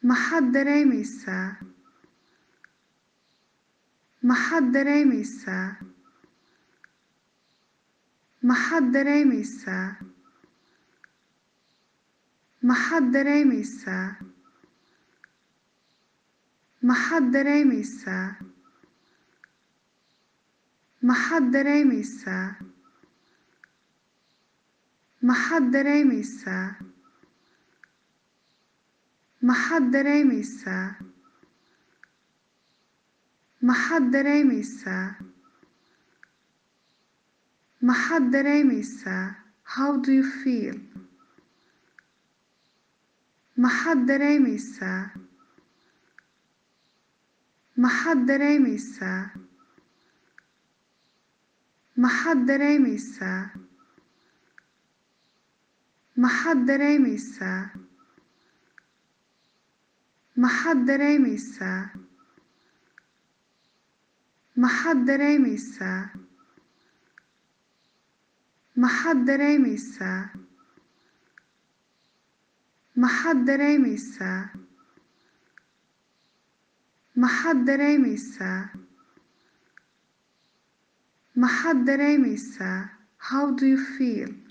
Maxaad dareemaysaa? Maxaad dareemaysaa? Maxaad dareemaysaa? Maxaad dareemaysaa? Maxaad dareemaysaa? Maxaad dareemaysaa? Maxaad dareemaysaa? Maxaad dareemaysaa? Maxaad dareemaysaa? Maxaad dareemaysaa? How do you feel? Maxaad dareemaysaa? Maxaad dareemaysaa? Maxaad dareemaysaa? Maxaad dareemaysaa? Maxaad dareemaysaa? Maxaad dareemaysaa? Maxaad dareemaysaa? Maxaad dareemaysaa? Maxaad dareemaysaa? Maxaad dareemaysaa? How do you feel?